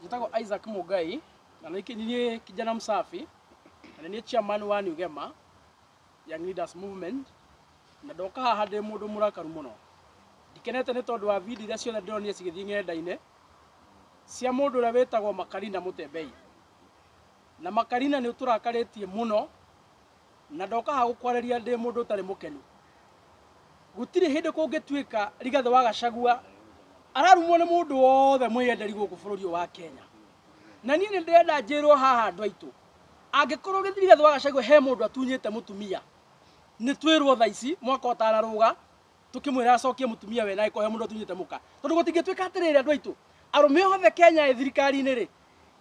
Njĩtagwo Isaac Mugai na nĩ niĩ kijana msafi na nĩ niĩ chairman wa New Gema Young Leaders Movement, na ndoka haha ndĩ mũndũ mũrakaru mũno. Ndikenete nĩ tondũ wa video iria ciothe ndĩronire cigĩthiĩ ng'enda-inĩ cia mũndũ ũrĩa wĩtagwo Makarina Mũtembei. Na Makarina nĩ ũtũrakarĩtie mũno, na ndoka haha gũkwarĩria ndĩ mũndũ ũtarĩ mũkenu. Gũtirĩ hĩndĩ kũngĩtuĩka Rigathĩ wa Gachagua ararumwo nĩ mũndũ wothe mwĩyenderi gũkũ bũrũri ũyũ wa Kenya. Na niĩ nĩ ndĩrenda njĩrwo haha andũ aitũ, angĩkorwo Rigathĩ wa Gachagua he mũndũ atunyĩte mũtumia, nĩ twĩrwo thaa ici mwaka ũtanarũga tũkĩmwĩra acokie mũtumia we, na angĩkorwo he mũndũ atunyĩte mũka. Tondũ gũtingĩtuĩka atĩrĩrĩ andũ aitũ, arũme othe Kenya ĩ thirikari-inĩ rĩ,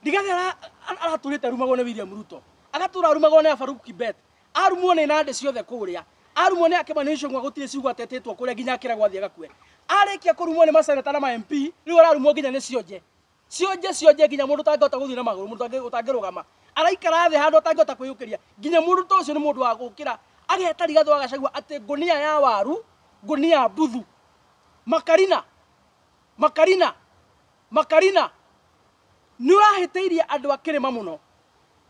Rigathĩ aratũrĩte arumagwo nĩ William Ruto, agatũra arumagwo nĩ Farouk Kibet, arumwo nĩ Nandi ciothe kũrĩa, arumwo nĩ Kimani Ichung'wa, gũtirĩ ciugo atetĩtwo kũrĩa nginya akĩragwo athiĩ agakue. Arĩkia kũrumwo nĩ maseneta na ma MP, rĩu ararumwo nginya nĩ cionje. Cionje cionje nginya mũndũ ũtangĩhota gũthiĩ na magũrũ, mũndũ ũtangĩrũgama. Araikara thĩ handũ atangĩhota kwĩyũkĩria, nginya mũndũ ta ũcio nĩ mũndũ wa gũkĩra ageta Rigathĩ wa Gachagua atĩ ngũnia ya waru, ngũnia mbuthu. Makarina, Makarina, Makarina, nĩ ũrahĩtĩirie andũ a kĩrĩma mũno.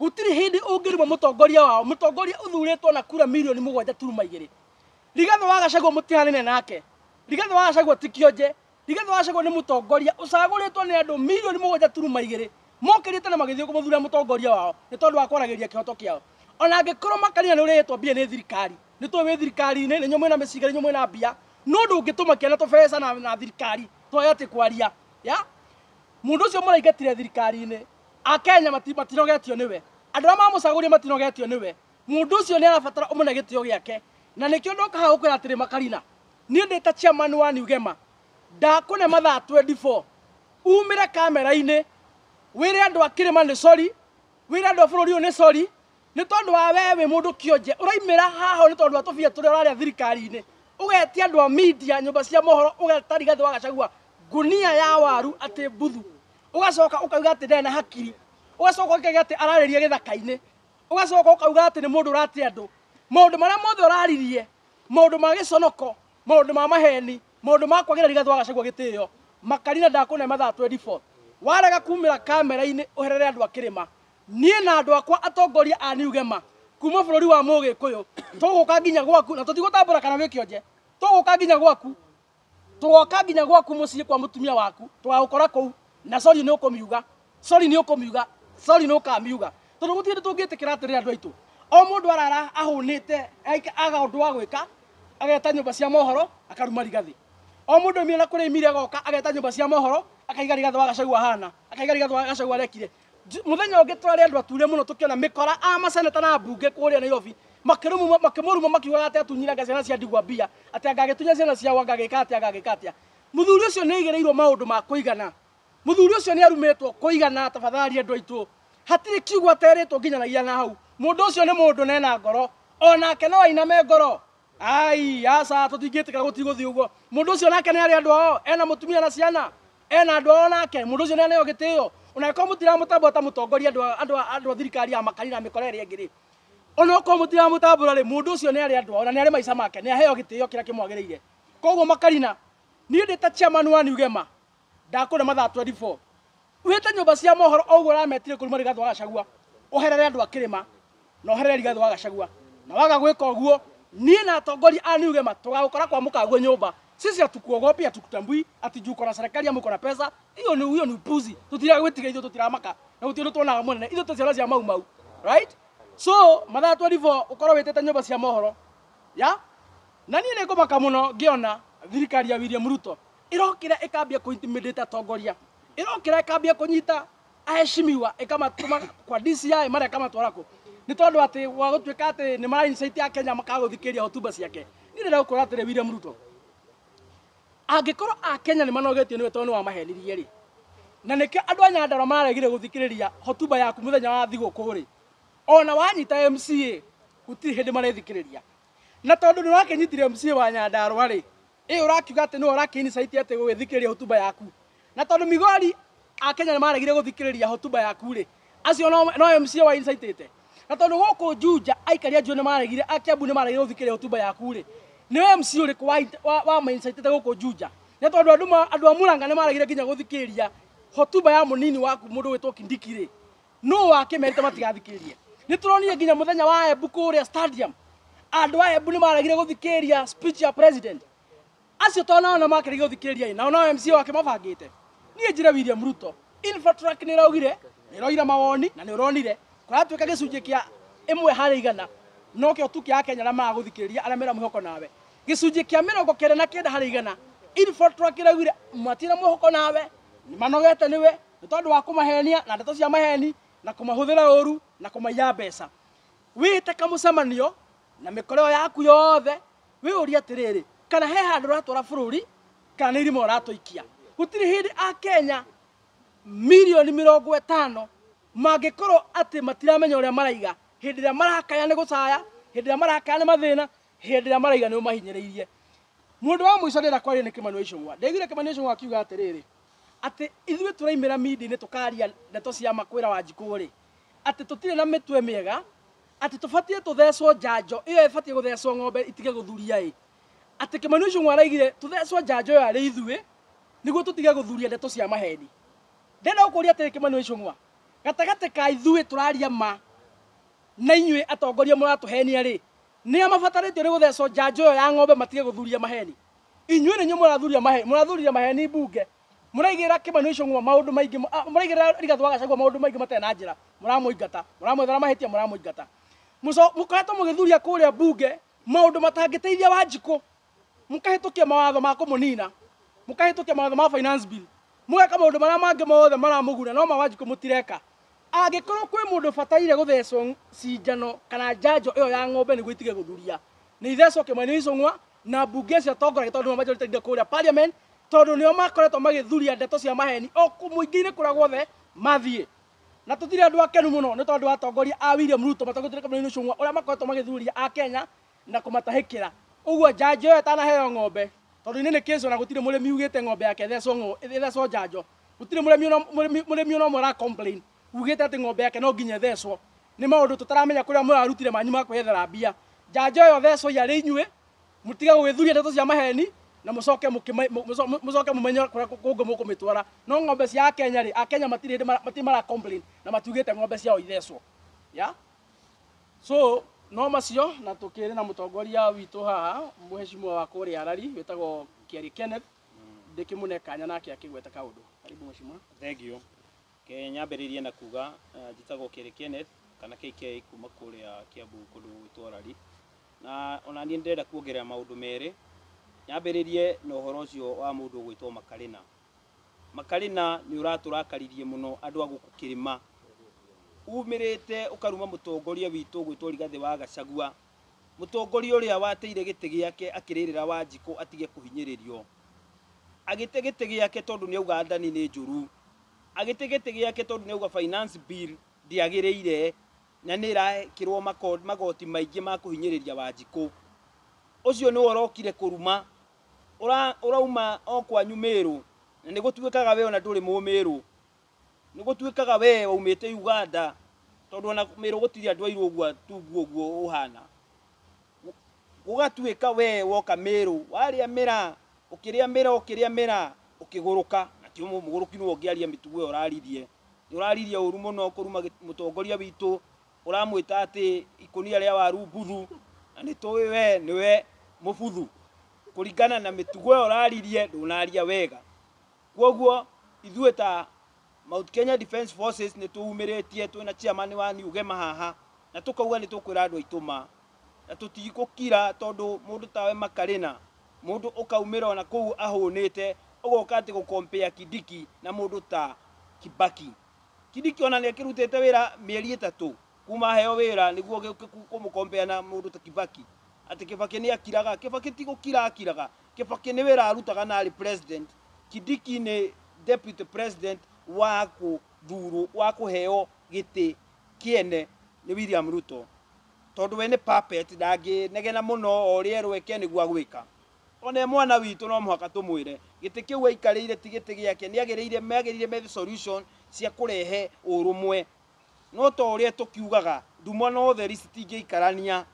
Gũtirĩ hĩndĩ ũngĩruma mũtongoria wao, mũtongoria ũthurĩtwo na kura 7.2 mirioni. Rigathĩ wa Gachagua mũtihanĩne nake. Rigathĩ wa Gachagua ti kĩonje. Rigathĩ wa Gachagua nĩ mũtongoria ũcagũrĩtwo nĩ andũ 7.2 mirioni mokĩrĩte na magĩthiĩ kũmũthura mũtongoria wao nĩ tondũ wa kwaragĩria kĩhoto kĩao. Ona angĩkorwo Makarina nĩ ũrĩhĩtwo mbia nĩ thirikari, nĩ tũĩ wĩ thirikari-inĩ, nĩ inyuĩ mwĩna mĩcinga, nĩ inyuĩ mwĩna mbia, no ndũngĩtũmakia na tũbeca na thirikari twae atĩ kwaria ya mũndũ ũcio mũraingatire thirikari-inĩ. Akenya matinogetio nĩwe, andũ arĩa mamũcagũrire matinogetio nĩwe. Mũndũ ũcio nĩ arabatara ũmũne gĩtĩo gĩake, na nĩkĩo ndoka haha gũkwĩra atĩrĩ Makarina, niĩ ndĩ ta chairman wa New Gema ndakũne mathaa 24 umĩre kamera-inĩ wĩre andũ a kĩrĩma nĩ sorry, wĩre andũ a bũrũri ũyũ nĩ sorry, nĩ tondũ wa we wĩ mũndũ kĩonje ũraimĩra haha nĩ tondũ wa tũbia tũrĩa ũrarĩa thirikari-inĩ, ũgetia andũ a media, nyũmba cia mohoro, ũgeta Rigathĩ wa Gachagua ngunia ya waru atĩ mbuthu, ũgacoka ũkauga atĩ ndarĩ na hakiri, ũgacoka ũkauga atĩ ararĩria gĩthaka-inĩ, ũgacoka ũkauga atĩ nĩ mũndũ ũrate andũ. Maũndũ marĩa mothe ũraririe, maũndũ ma gĩconoko, maũndũ ma maheni, maũndũ ma kwagĩra Rigathĩ wa Gachagua gĩtĩo. Makarina, ndakũne mathaa 24, warega kumĩra kamera-inĩ ũherere andũ a kĩrĩma, niĩ na andũ akwa atongoria a New Gema kuma bũrũri wa Mũgĩkũyũ tũgũka nginya gwaku, na tũtigũtambũra kana wĩ kĩonje, tũgũka nginya gwaku, tũgoka nginya gwaku mũciĩ kwa mũtumia waku, tũgagũkora kũu, na sorry nĩ ũkũmiuga, sorry nĩ ũkũmiuga, sorry nĩ ũkamiuga, tondũ gũtirĩ hĩndĩ tũngĩtĩkĩra atĩrĩrĩ andũ aitũ, o mũndũ arara ahũnĩte aga ũndũ wa gwĩka ageta nyũmba cia mohoro akaruma Rigathĩ, o mũndũ oimire na kũrĩa oimire agoka ageta nyũmba cia mohoro akaiga Rigathĩ wa Gachagua ahana, akaiga Rigathĩ wa Gachagua arekire. Mũthenya ũngĩ twarĩ andũ ature mũno tũkĩona mĩkora a maseneta na mbunge kũrĩa Nairobi makĩrumuma makĩmũruma makiugaga atĩ atunyire ciana cia ndigwa mbia, atĩ anga agĩtunya ciana ciao, anga agĩka atĩa, anga agĩka atĩa. Mũthuri ũcio nĩ aigĩrĩirwo maũndũ ma kũigana, mũthuri ũcio nĩ arumĩtwo kũigana. Tafadhali andũ aitũ, hatirĩ kiugo aterĩtwo nginyanagia na hau. Mũndũ ũcio nĩ mũndũ nena ngoro, onake no ainame ngoro. Ai aca, tũtingĩtĩkĩra, gũtigũthiĩ ũguo. Mũndũ ũcio nake nĩ arĩ andũ ao, ena mũtumia na ciana, ena andũ ao, nake mũndũ ũcio nĩ aneo gĩtĩo. Ona angĩkorwo mũtiramũtambũra ta mũtongoria, andũ a thirikari ya Makarina mĩkora ĩrĩa ĩngĩ rĩ, ona okorwo mũtiramũtambũra rĩ, mũndũ ũcio nĩ arĩ andũ ao na nĩ arĩ maica make, nĩ aheo gĩtĩo kĩrĩa kĩmwagĩrĩire. Koguo Makarina, niĩ ndĩ ta chairman wa New Gema ndakũne mathaa 24 wĩte nyũmba cia mohoro o ũguo ũrametire kũruma Rigathĩ wa Gachagua, ũherere andũ a kĩrĩma na ũherere Rigathĩ wa Gachagua. Na waga gwĩka ũguo, niĩ na atongoria a New Gema tũgagũkora kwa mũkaguo nyũmba. Sisi hatukuogopi, hatukutambui ati juu uko na serikali ama uko na pesa. Hiyo ni upuzi. Tutira gwĩtiga, ithuĩ tũtiramaka na gũtirĩ ũndũ tuonaga mũnene, ithuĩ twĩ ciana cia Mau Mau, right? So mathaa 24 ũkorwo wĩtĩte nyũmba cia mohoro ya na niĩ nĩ ngũmaka mũno ngĩona thirikari ya William Ruto ĩrokĩra ĩkambia kũ-intimidate atongoria, ĩrokĩra ĩkambia kũnyita aheshimiwa ĩkamatũma kwa DCI, marĩa ĩkamatwara kũ nĩ tondũ atĩ wa gũtuĩka atĩ nĩ mara incite a Kenya makaga gũthikĩrĩria hotuba ciake. Niĩ ndĩrenda gũkwĩra atĩrĩ, William Ruto, angĩkorwo a Kenya nĩ manogetio nĩwe tondũ nĩ wamahenirie rĩ, na nĩkĩo andũ a Nyandarua maregire gũthikĩrĩria hotuba yaku mũthenya wa thigũkũ rĩ, ona wanyita MCA gũtirĩ hĩndĩ marĩthikĩrĩria. Na tondũ nĩ ũrakĩnyitire MCA wa Nyandarua rĩ, ĩ ũrakiuga atĩ nĩwe ũrakĩ-incite atĩ gũgĩthikĩrĩria hotuba yaku, na tondũ Migori a Kenya nĩ maregire gũthikĩrĩria hotuba yaku rĩ, acio no MCA wa incitĩte. Na tondũ gũkũ Juja aikari a Juja nĩ maregire, a Kiambu nĩ maregire gũthikĩrĩria hotuba yaku rĩ, nĩ MC ũrĩkũ wa ma incitĩte gũkũ Juja? Nĩ tondũ andũ a Murang'a nĩ maregire nginya gũthikĩrĩria Hotuba ya munini waku mundu witwo Kindiki ri no wakimerite matigathikiririe. Ni turonire nginya muthenya wa Embu kuria stadium andu a Embu ni maragire guthikiria speech ya president. Acio to nao na makĩrĩgia gũthikĩrĩria nao nao MCA wake mabangĩte. Niĩ njĩre William Ruto, Infotrak nĩ ĩraugire, nĩ ĩroire mawoni na nĩ ũronire kũratuĩka gĩcunjĩ kĩa 1 harĩ 100 nokĩo tu kĩa Kenya arĩa maragũthikĩrĩria arĩa mena mwĩhoko nawe. Gĩcunjĩ kĩa 99% Infotrak ĩraugire matirĩ mwĩhoko nawe, nĩ manogete nĩwe nĩ tondũ wa kũmahenia na ndeto cia maheni na kũmahũthĩra ũru na kũmaiya mbeca. Wĩte kamũcemanio na mĩkora ĩyo yaku yothe wĩyũrie atĩrĩrĩ, kana he handũ ũratwara bũrũri kana nĩ irima ũratũikia. Gũtirĩ hĩndĩ Akenya mirioni 50 mangĩkorwo atĩ matiramenya ũrĩa maraiga hĩndĩ ĩrĩa marakaya nĩ gũcaya, hĩndĩ ĩrĩa marakaya nĩ mathĩna, hĩndĩ ĩrĩa maraiga nĩ ũmahinyĩrĩirie. Mũndũ wa mũico ndĩrenda kwaria nĩ Kĩmani wa Ichung'wa. Ndaiguire Kĩmani wa Ichung'wa akiuga atĩrĩrĩ, atĩ ithuĩ tũraimĩra media-inĩ tũkaria ndeto cia ma kwĩra Wanjikũ rĩ, atĩ tũtirĩ na mĩtwe mĩega, atĩ tũbatiĩ tũthecwo njanjo ĩyo ĩbatiĩ gũthecwo ng'ombe itige gũthuria ĩ. Atĩ Kĩmani wa Ichung'wa araigire tũthecwo njanjo ĩyo arĩ ithuĩ nĩguo tũtige gũthuria ndeto cia maheni. Ndĩrenda gũkũria atĩrĩ Kĩmani wa Ichung'wa, gatagatĩ ka ithuĩ tũraria ma na inyuĩ atongoria mũratũhenia rĩ, nĩa mabatarĩtio nĩ gũthecwo njanjo ĩyo ya ng'ombe matige gũthuria maheni? Inyuĩ nĩ inyuĩ mũrathuria maheni, mũrathurire maheni mbunge, mũraigĩrĩra Kĩmani wa Ichung'wa maũndũ maingĩ, mũraigĩrĩra Rigathĩ wa Gachagua maũndũ maingĩ matarĩ na njĩra, mũramũingata, mũramwethera mahĩtia, mũramũingata. Mũkoretwo mũgĩthuria kũrĩa mbunge maũndũ matangĩteithia Wanjikũ, mũkahĩtũkia mawatho ma kũmũnina, mũkahĩtũkia mawatho ma finance bill, mũgeka maũndũ marĩa mangĩ mothe maramũguna no ma Wanjikũ mũtireka. Angĩkorwo kwĩ mũndũ ũbataire gũthecwo cinjano kana njanjo ĩyo ya ng'ombe nĩguo itige gũthuria, nĩ ithecwo Kĩmani wa Ichung'wa na mbunge acio atongoragia tondũ nĩo majority leader kũrĩa parliament, tondũ nĩo makoretwo magĩthuria ndeto cia maheni o mũingĩ-inĩ kũrĩa guothe mathiĩ. Na tũtirĩ andũ akenu mũno nĩ tondũ wa atongoria a William Ruto matongoretio nĩ Kĩmani wa Ichung'wa ũrĩa makoretwo magĩthuria a Kenya na kũmatahĩkĩra. Ũguo njanjo ĩyo ĩtanaheo ng'ombe, tondũ inĩ nĩ kĩco na gũtirĩ mũrĩmi ugĩte ng'ombe yake ĩthecwo njanjo. Gũtirĩ mũrĩmi ona ũmwe ũra complain ugĩte atĩ ng'ombe yake no nginya ĩthecwo. Nĩ maũndũ tũtaramenya kũrĩa mũrarutire manyu ma kwĩyethera mbia. Njanjo ĩyo thecwo arĩ inyuĩ, mũtige gũgĩthuria ndeto cia maheni na mũcoke mũcoke mũmenye kũrĩa kũngĩ mũkũmĩtwara. No ng'ombe cia Akenya rĩ, Akenya matirĩ hĩndĩ matirĩ mara complain na matiugĩte ng'ombe ciao ithecwo. Yeah? So no macio na tukĩrĩ na mũtongoria witũ haha mũheshimiwa wa kũrĩa Arari wĩtagwo Kĩari Kenneth, ndĩkĩmũne kanya nake akĩgweta kaũndũ. Karibu mheshimiwa. Thank you. Ke nyambĩrĩrie na kuga njĩtagwo Kĩrĩ Kenneth kana KK kuma kũrĩa Kiambu kũndũ gũgwĩtwo Arari. Na ona niĩ ndĩrenda kuongerera maũndũ merĩ. Nyambĩrĩrie na ũhoro ũcio wa mũndũ ũgwĩtwo Makarĩna. Makarĩna nĩ ũratũrakaririe mũno andũ a gũkũ kĩrĩma. Umĩrĩte ũkaruma mũtongoria witũ ũgwĩtwo Rigathĩ wa Gachagua. Mũtongoria ũrĩa wateire gĩtĩ gĩake akĩrĩrĩra Wanjikũ atige kũhinyĩrĩrio. Agĩte gĩtĩ gĩake tondũ nĩ auga Adani nĩ njũru. Agĩte gĩtĩ gĩake tondũ nĩ auga finance bill ndĩagĩrĩire na nĩ ĩrekĩrwo magoti maingĩ ma kũhinyĩrĩria Wanjikũ. Ũcio nĩwe ũrokire kũruma. Ũrauma o kwanyu Mĩrũ na nĩ gũtuĩkaga we ona ndũrĩ mũmĩrũ. Nĩ gũtuĩkaga we waumĩte Uganda tondũ ona Mĩrũ gũtirĩ andũ airũ ũguo tungu ũguo ũhana. Gũgatuĩka we woka Mĩrũ warĩa mĩraa, ũkĩrĩa mĩraa, ũkĩrĩa mĩraa, ũkĩgũrũka. Na ti mũgũrũki nĩwe ũngĩaria mĩtugo ĩyo ũraririe. Nĩ ũraririe ũru mũno kũruma mũtongoria witũ, ũramwĩta atĩ ikũnia rĩa waru mbuthu, na nĩ tũĩ we nĩwe mũbuthu. Kũringana na mĩtugo ĩyo ũraririe ndũnaria wega. Koguo ithuĩ ta Mount Kenya Defence Forces nĩ tũumĩrĩtie twĩna chairman wa New Gema haha na tũkauga nĩ tũkwĩra andũ aitũ ma na tũtigũkira tondũ mũndũ tawe Makarĩna, mũndũ ũkaumĩra ona kũu ahũnĩte ũgoka atĩ gũ-compare Kindiki na mũndũ ta Kibaki. Kindiki ona nĩ akĩrutĩte wĩra mĩeri 3 kuma aheo wĩra nĩguo kũmũ-compare na mũndũ ta Kibaki. Atĩ Kibaki nĩ akiraga, Kibaki ti gũkira akiraga, Kibaki nĩ wĩra arutaga na arĩ president. Kindiki nĩ deputy president wa kũthurwo wa kũheo gĩtĩ kĩene nĩ William Ruto tondũ we nĩ puppet, ndangĩnegena mũno, o ũrĩa erwo eke nĩguo agwĩka. Ona e mwana witũ no mũhaka tũmwĩre gĩtĩ kĩu aikarĩire ti gĩtĩ gĩake, nĩ agĩrĩire magĩrĩire methe solution cia kũrehe ũrũmwe. No ta ũrĩa tũkiugaga nduma na ũtheri citingĩikarania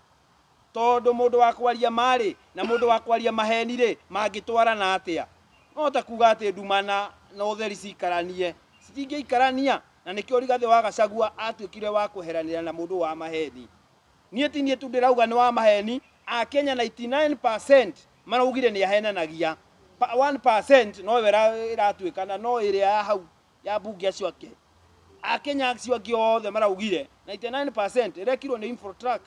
tondũ mũndũ wa kwaria marĩ na mũndũ wa kwaria maheni rĩ mangĩtwarana atĩa? No ta kuga atĩ nduma na ũtheri cikaranie. Citingĩikarania na nĩkĩo Rigathĩ wa Gachagua atuĩkire wa kweheranĩra na mũndũ wa maheni. Niĩ ti niĩ tu ndĩrauga nĩ wa maheni, Akenya 99% maraugire nĩ ahenanagia. 1% noyo ĩratuĩkana no ĩrĩa ya hau ya mbunge acio ake. Akenya acio angĩ othe maraugire 99% ĩrekirwo nĩ Infotrak.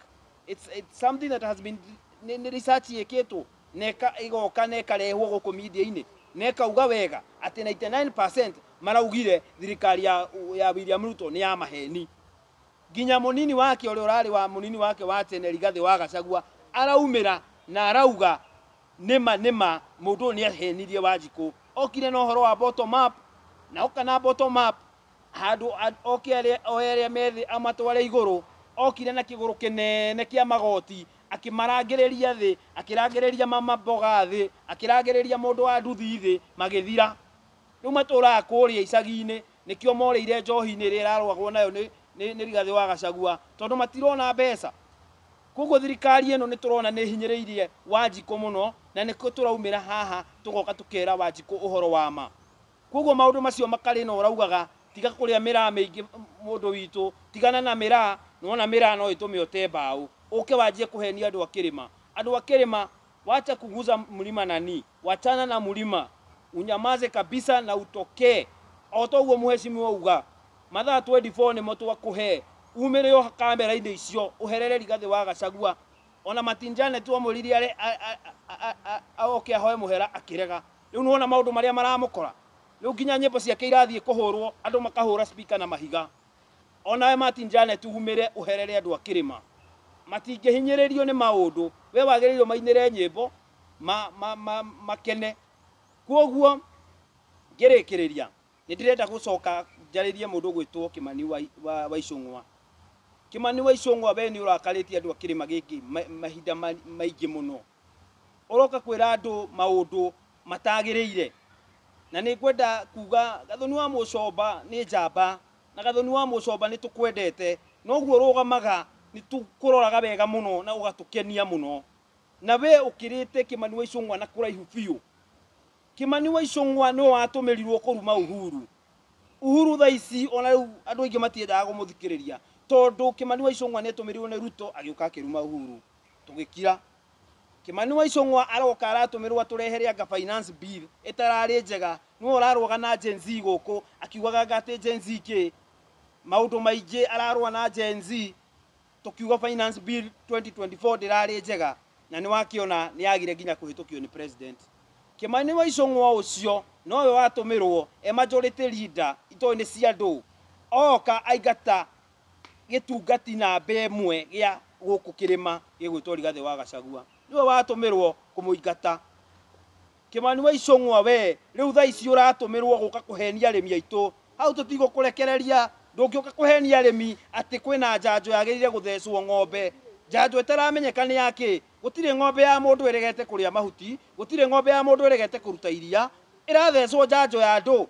It's something that has been nĩ research ĩkĩtwo na ĩgoka na ĩkarehwo gũkũ media-inĩ na ĩkauga wega atĩ 99% maraugire thirikari ya William Ruto nĩ ya maheni. Nginya mũnini wake ũrĩa ũrarĩ wa mũnini wake wa tene Rigathĩ wa Gachagua araumĩra na arauga nĩma nĩma mũndũ ũyũ nĩahenirie Wanjikũ. Okire na ũhoro wa bottom up na oka na bottom up handũ oke oe arĩa me thĩ amatware igũrũ. Okire na kĩgũrũ kĩnene kĩa magoti akĩmarangĩrĩria thĩ, akĩrangĩrĩria mama mboga thĩ, akĩrangĩrĩria mũndũ wa nduthi thĩ, magĩthira. Rĩu matũraga kũrĩa icagi-inĩ, nĩkĩo morĩire njohi-inĩ ĩrĩa ĩrarũagwo nayo nĩ Rigathĩ wa Gachagua tondũ matirona mbeca. Koguo thirikari ĩno nĩ tũrona nĩ ĩhinyĩrĩirie Wanjikũ mũno na nĩkĩo tũraumĩra haha tũgoka tũkera Wanjikũ ũhoro wa ma. Koguo maũndũ macio makarĩ na ũraugaga tiga kũrĩa mĩraa mĩingĩ mũndũ witũ, tigana na mĩraa, nĩwona mĩraa no ĩtũme ũte mbaũ. Ũke wanjie kũhenia andũ a kĩrĩma. Andũ a kĩrĩma, wacha kuguza mlima nani, wachana na mlima, unyamaze kabisa na utokee. O toguo mheshimiwa auga, mathaa 24 nĩmo twakũhe, umĩre o kamera-inĩ icio, ũherere Rigathĩ wa Gachagua. Ona Martin Janet wamũririe oke ahoe mũhera akĩrega. Rĩu nĩwona maũndũ marĩa maramũkora. Rĩu nginya nyĩmbo ciake irathiĩ kũhũrwo, andũ makahũra speaker na mahiga. Onawe Martin Janet umĩre ũherere andũ a kĩrĩma. Matingĩhinyĩrĩrio nĩ maũndũ, we wagĩrĩirwo mainĩre nyĩmbo makene. Koguo ngĩrĩkĩrĩria nĩ ndĩrenda gũcoka njarĩrie mũndũ ũgwĩtwo Kimani wa Ichung'wa. Kimani wa Ichung'wa we nĩ ũrakarĩtie andũ a kĩrĩma gĩkĩ mahinda maingĩ mũno. Ũroka kwĩra andũ maũndũ matagĩrĩire. Na nĩ ngwenda kuga Gathoni wa Mũcomba nĩ njamba na Gathoni wa Mũcomba nĩ tũkwendete, noguo ũrũgamaga nĩ tũkũroraga wega mũno na ũgatũkenia mũno. Na we ũkĩrĩte Kimani wa Ichung'wa na kũraihu biũ. Kimani wa Ichung'wa nĩwe watũmĩrirwo kũruma Uhuru. Uhuru thaa ici ona rĩu andũ aingĩ matiendaga kũmũthikĩrĩria tondũ Kimani wa Ichung'wa nĩ atũmĩrirwo nĩ Ruto agĩũka akĩruma Uhuru. Tũgĩkira. Kimani wa Ichung'wa aroka aratũmĩrwo atũrehere anga finance bill ĩtararĩ njega, nĩwe ũrarũaga na Gen Z gũkũ akiugaga anga atĩ Gen Z kĩ maũndũ maingĩ ararũa na Gen Z, tũkiuga finance bill 2024 ndĩrarĩ njega na nĩ wakĩona nĩ yagire nginya kũhĩtũkio nĩ president. Kimani wa Ichung'wa ũcio nowe watũmĩrwo e majority leader itoĩ nĩ cia andũ, oka aingata gĩtungati namba ĩmwe gĩa gũkũ kĩrĩma gĩgwĩtwo Rigathĩ wa Gachagua, nĩwe watũmĩrwo kũmũingata. Kimani wa Ichung'wa we rĩu thaa ici ũratũmĩrwo gũka kũhenia arĩmi aitũ, hau tũtigũkũrekereria. Ndũngĩũka kũhenia arĩmi atĩ kwĩna njanjo yagĩrĩire gũthecwo ng'ombe, njanjo ĩtaramenyeka nĩ yakĩ. Gũtirĩ ng'ombe ya mũndũ ĩregete kũrĩa mahuti, gũtirĩ ng'ombe ya mũndũ ĩregete kũruta iria, ĩrathecwo njanjo ya andũ.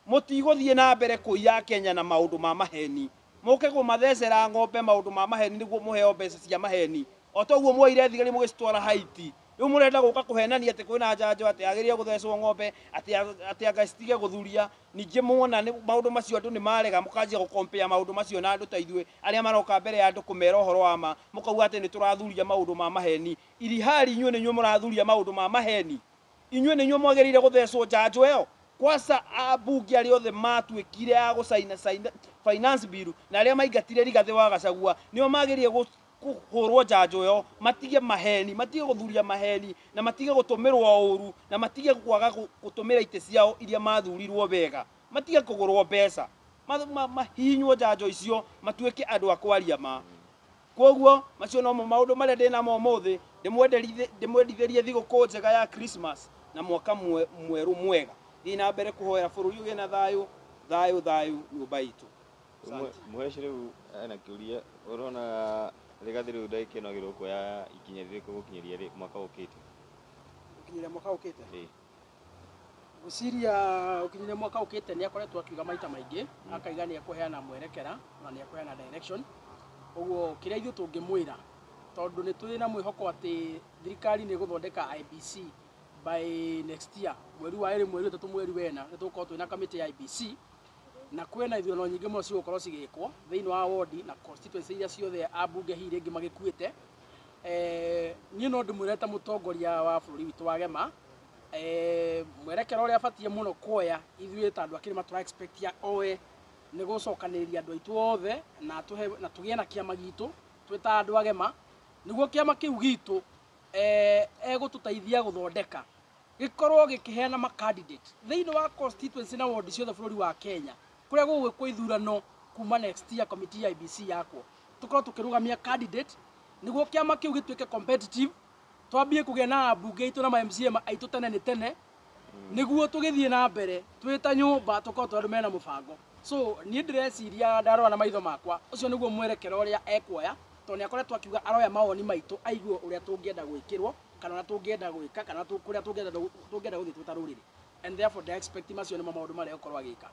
Mũtigũthiĩ na mbere kũiya Kenya na maũndũ ma maheni, mũke kũmathecera ng'ombe maũndũ ma maheni nĩguo mũheo mbeca cia maheni. O toguo mwoire thigari mũgĩcitwara Haiti, rĩu mũrenda gũka kũhenania atĩ kwĩna njanjo atĩ yagĩrĩire gũthecwo ng'ombe, atĩ anga citige gũthuria. Ningĩ muona nĩ maũndũ macio andũ nĩ marega, mũkanjia gũkompea maũndũ macio na andũ ta ithuĩ arĩa maroka mbere ya andũ kũmera ũhoro wa ma, mũkauga atĩ nĩ tũrathuria maũndũ ma maheni. Irihari inyuĩ nĩ inyuĩ mũrathuria maũndũ ma maheni, inyuĩ nĩ inyuĩ mwagĩrĩire gũthecwo njanjo ĩyo. Kwanza ambunge arĩa othe matuĩkire a gũcaina caina finance bill na arĩa maingatire Rigathĩ wa Gachagua nĩo magĩrĩire kũhũrwo njanjo ĩyo, matige maheni, matige gũthuria maheni na matige gũtũmĩrwo ũru na matige kwaga gũtũmĩra itĩ ciao iria mathurirwo wega, matige kũgũrwo mbeca, mahihinywo njanjo icio, matuĩke andũ a kwaria ma. Koguo macio nomo maũndũ marĩa ndĩnamo ũmũthĩ, ndĩmwendithĩrie thigũkũ njega ya Christmas na mwaka mwerũ mwega. Thiĩ na mbere kũhoya bũrũri ũgĩe na thayũ, thayũ thayũ nyũmba itũ. Mũheci rĩu ena kĩũria, ũrona Rigathĩ rĩu ndagĩka ĩno agĩrĩirwo kuoya ikinya rĩrĩkũ gũkinyĩria mwaka ũkĩte? Gũkinyĩria mwaka ũkĩte? Ĩĩ. Ngwĩciria gũkinyĩria mwaka ũkĩte nĩ akoretwo akiuga maita maingĩ, akaiga nĩ ekũheana mwerekera na nĩ ekũheana direction. Ũguo kĩrĩa ithuĩ tũngĩmwĩra, tondũ nĩ tũrĩ na mwĩhoko atĩ thirikari nĩ ĩgũthondeka IEBC by next year, mweri wa ĩrĩ, mweri wa ĩtatũ, mweri wa ĩna, nĩ tũgũkorwo twĩna kamĩtĩ ya IEBC. Na kwĩna ithurano nyingĩ mũno cigũkorwo cigĩkwo thĩinĩ wa wodi na constituency iria ciothe ambunge hihi rĩngĩ magĩkuĩte. Niĩ no ndĩmwĩre ta mũtongoria wa bũrũri witũ wa Gema, mwerekera ũrĩa abatiĩ mũno kuoya ithuĩ ta andũ a kĩrĩma tũra expect ya oe nĩ gũcokanĩrĩria andũ aitũ othe na atũhe na tũgĩe na kĩama gitũ twĩ ta andũ a Gema, nĩguo kĩama kĩu gitũ egũtũteithia gũthondeka gĩkorwo gĩkĩheana ma candidate thĩinĩ wa constituency na ward ciothe bũrũri wa Kenya kũrĩa gũgwĩkwo ithurano kuma next year committee ya IEBC yakwo, tũkorwo tũkĩrũgamia candidate nĩguo kĩama kĩu gĩtuĩke competitive, twambie kũgĩa na ambunge aitũ na ma MCA aitũ tene nĩ tene, nĩguo tũgĩthiĩ na mbere twĩ ta nyũmba tũkorwo tũrĩ andũ mena mũbango. So niĩ ndĩreciria ndarora na maitho makwa ũcio nĩguo mwerekero ũrĩa ekuoya, tondũ nĩ akoretwo akiuga aroya mawoni maitũ aigue ũrĩa tũngĩenda gwĩkĩrwo kana ũrĩa tũngĩenda gwĩka kana kũrĩa tũngĩenda gũthiĩ twĩ ta rũrĩrĩ, and therefore ndĩ expect macio nĩmo maũndũ marĩa egũkorwo agĩka.